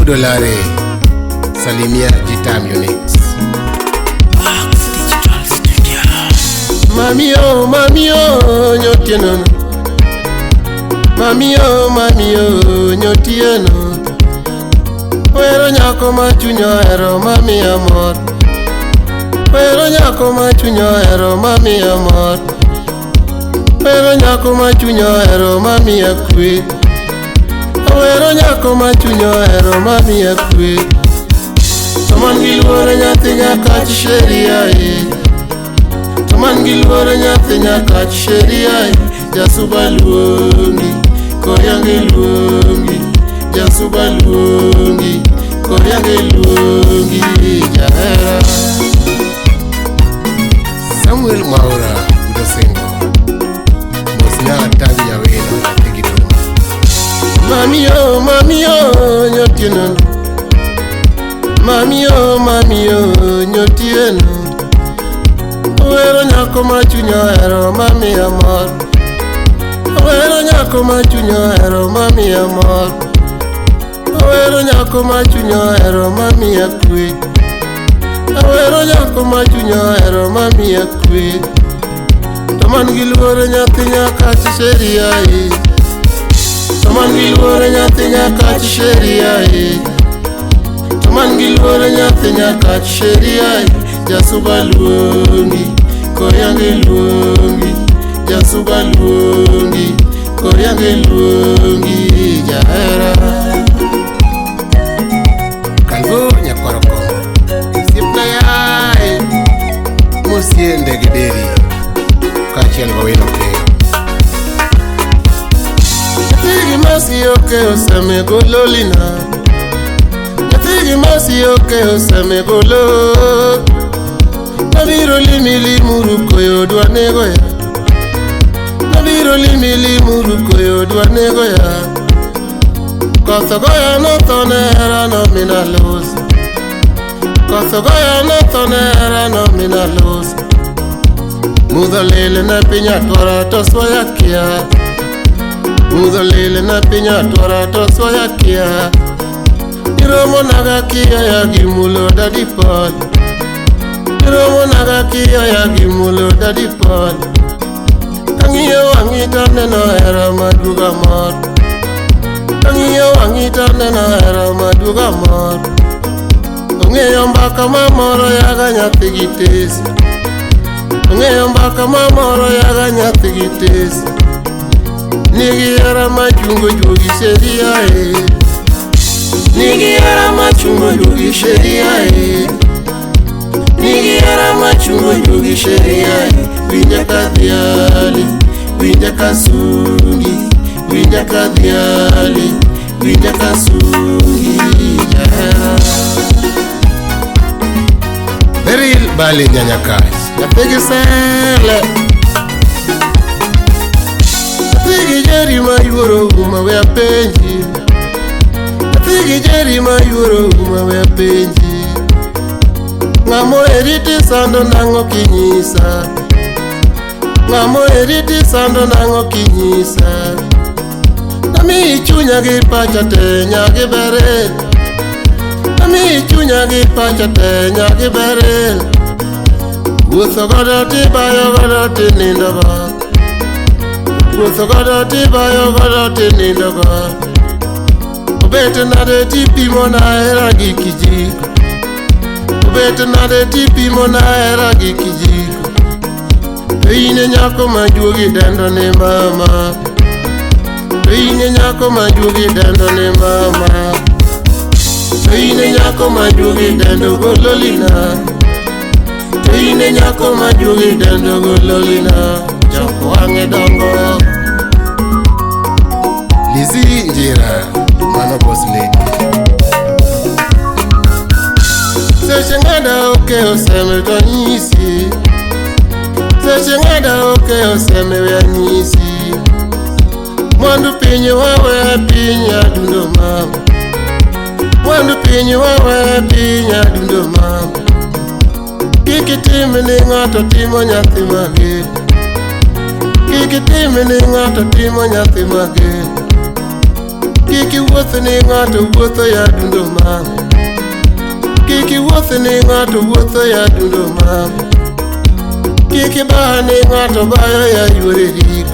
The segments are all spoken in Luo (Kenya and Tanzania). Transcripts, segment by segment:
Budolare, Salimia Jitam Unix. Wax Digital Studio. Mami oh, mami oh, nyotieno. Mami oh, mami oh, nyotieno. Wero nyako ma chuny ohero mamiya mor. Wero nyako ma chuny ohero mamiya mor. Wero nyako ma chuny ohero mamiya kwe. Awero nyako ma chuny ohero mamiya kwe. To man gi luoro nyathi nyakach sheria e. To man gi luoro nyathi nyakach sheria e. Jasuba luongi, koyange luongi. Jasuba luongi, koyange luongi jahera. Samuel Mwaura Udosengo. Mosna Tangi Nyaweno nyathi gi Duma. Mami oh, mami oh, nyotieno. Mami oh, mami oh, nyotieno. Wero nyako ma chuny ohero mamiya mor. Wero nyako ma chuny ohero mamiya mor. Awero nyako ma chuny ohero mamiya kwe. Awero nyako ma chuny ohero mamiya kwe. To man gi luoro nyathi nyakach sheria e. To man gi luoro nyathi nyakach sheria e. To man gi luoro nyathi nyakach sheria e. Jasuba luongi, koyange luongi. Jasuba luongi, koyange luongi jahera. Kalvo nyakwaro Kongo. Osiepna yaye. Mosie ndege deri. Kaachiel gowino keyo. Nyathi gi masi okeyo seme gololina. Nyathi gi masi okeyo seme golo. Nabiro limi limuru koyo dwa nego ya. Nabiro limi limuru koyo dwa nego ya. Koth ogoya notho ne hera no mina los. Koth ogoya notho ne hera no mina los. Mudho lil ne piny atwora to swaya kia. Mudho lil ne piny atwora to swaya kia. Iromo naga kia ya gimulo dadi pod. Iromo naga kia ya gimulo dadi pod. Kang'iyo wang'i to aneno hera maduoga mor. Kang'iyo wang'i to aneno hera maduoga mor. Ong'eyo mbaka mamoro yaga nyathi gi tesi. Ong'eyo mbaka mamoro yaga nyathi gi tesi. Nigi hera machungo juogi sheria e. Nigi hera machungo juogi sheria e. Nigi hera machungo juogi sheria e. Winja ka dhiali, winja ka sungi, winja ka dhiali, winja ka sungi jahera. Beryl Bali Nyanyakach, nyathi gi sele. Nyathi gi jeri ma yuoro uma we apenji. Nyathi gi jeri ma yuoro uma we apenji. Ng'amo eri tisando nang'o kinyisa. Ng'amo eri tisando nang'o kinyisa. Namiyi chunya gi pacha te nyagi bere. Namiyi chunya gi pacha te nyagi bere. Wuotho godo tibayo godo tinindo go. Wuotho godo tibayo godo tinindo go. Obet nade tipimo na hera gi kijiko. Obet nade tipimo na hera gi kijiko. To in e nyako ma juogi dendo ni mama. To in e nyako ma juogi dendo ni mama. To in e nyako ma juogi dendo gololina. To in e nyako ma juogi dendo gololina. Chok wang'e dongo. Lizzy Njira, mano boss lady. Seche ng'ada okeyo seme to nyisi. Seche ng'ada okeyo seme we anyisi. Mwandu piny wawe piny adundo mama. Mwandu piny wawe piny adundo mama. Kik itim ni ng'ato timo nyathi mager. Kik itim ni ng'ato timo nyathi mager. Kik iwuoth ni ng'ato wuotho ya dundo ma. Kik iwuoth ni ng'ato wuotho ya dundo ma. Kik iba ni ng'ato bayo ya yuore rik.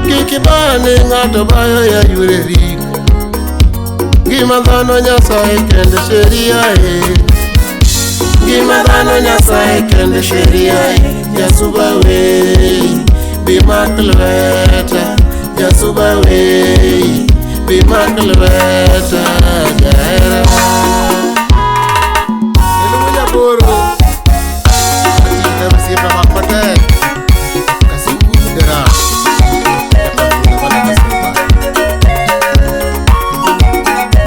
Kik iba ni ng'ato bayo ya yuore rik. Ngima dhano Nyasaye kende sheria e. Ngima dhano Nyasaye kende sheria e. Jasuba we, bi mak lweta. Jasuba we, bi mak lweta jahera. Iluongo nyaboro. Ating'e osiepa mak matek. Kasuku dera. Jakafundo mana kasuba.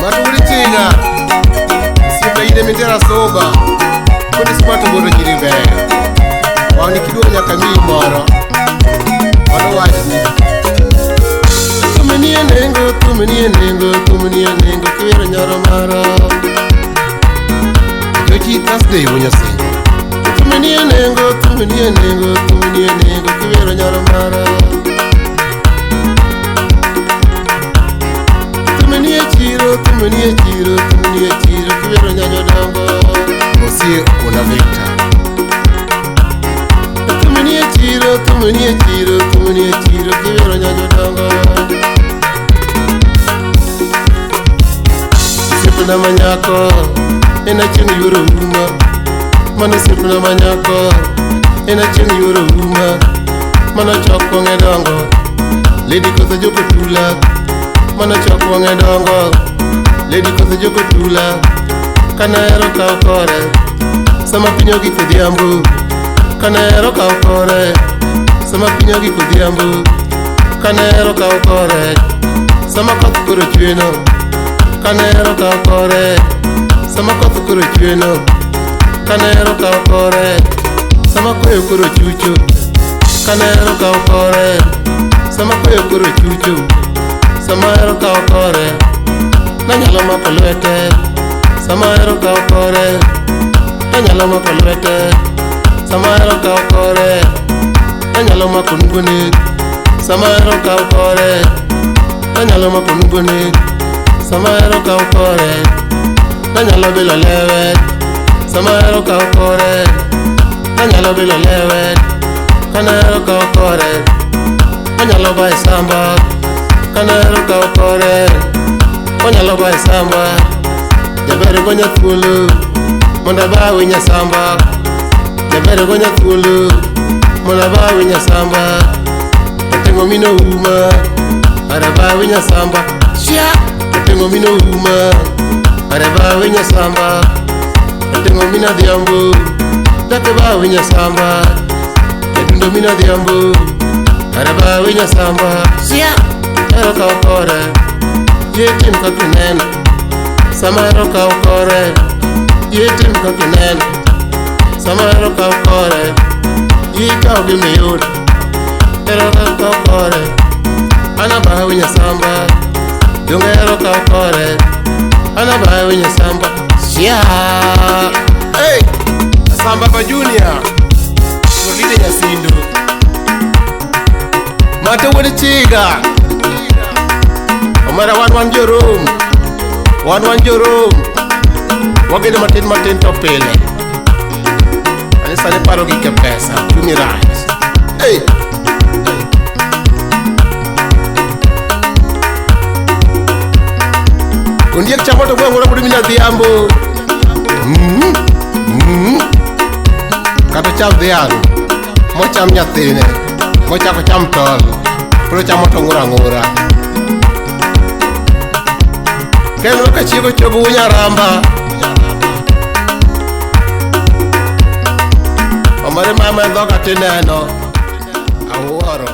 Maturi chinga. Osiepa ine mitera soba. Koni smato godo nyiri beyo. Wang'ni kiduogo nyaka miyi moro. Mano wachni. Thum nie nengo, thum nie nengo, thum nie nengo, kiwero nyoro mara. Jochi Thursday Wonyasingo. Thum nie nengo, thum nie nengo, thum nie nengo, kiwero nyoro mara. Thum nie chiro, thum nie chiro, thum nie chiro, kiwero nyanyo dongo. Mosie Okona Victor. Thum nie chiro, thum nie chiro, thum nie chiro, kiwero nyanyo dongo. Osiepna manyako, en achieng' yuoro uma. Mano osiepna manyako, en achieng' yuoro uma. Mano chok wang'e dongo, Lady kotho joko tula. Mano chok wang'e dongo, Lady kotho joko tula. Kanahero kaw kore, sama piny ogik odhiambo. Kanahero kaw kore, sama piny ogik odhiambo. Kanahero kaw kore, sama koth koro chweno. Kanahero kaw kore, sama koth koro chweno. Kanahero kaw kore, sama koyo koro chucho. Kanahero kaw kore, sama koyo koro chucho. Sama ahero kaw kore, nanyalo mako lwete. Sama ahero kaw kore, nanyalo mako lwete. Sama ahero kaw kore, nanyalo mako nungone. Sama ahero kaw kore, nanyalo mako nungone. Sama ahero kaw kore, nanyalo bilo lewe. Sama ahero kaw kore, nanyalo bilo lewe. Kanahero kaw kore, onyalo baye samba. Kanahero kaw kore, onyalo baye samba. Jaber gonya thuolo, mondo abawi nyasamba. Jaber gonya thuolo, mondo abawi nyasamba. Oting'o mino uma, arabawi nyasamba. Chia! Oting'o mino uma, arabawi nyasamba. Oting'o mino adhiambo, dak ibawi nyasamba. Jadundo mino adhiambo, arabawi nyasamba. Chia! Ero kaw kore, yie tim kaka ineno. Sama ahero kaw kore, yie tim kaka ineno. Sama ahero kaw kore, yie ikaw gima iyudo. Ero kaw kore, an abawi nyasamba. Donge ahero kaw kore, an abawi nyasamba. Chia! Hey! Asamba ba Junior. Solide Nyasindo. Mate wuod Chiga. Omera wan wan jorom. Wan wan jorom. Wagedo matin matin to pile. Ani sani paro gike pesa, chunyi rach. Hey! Ondiek chamo to gweng'ora pod mina dhiambo. Kata cham dhiang', mocham nyathine, mochako cham tol, pod ochamo to ng'ur ang'ura. Kendo ka chiego chogo wunyaramba. Omare mama e dhoga tineno, awuoro.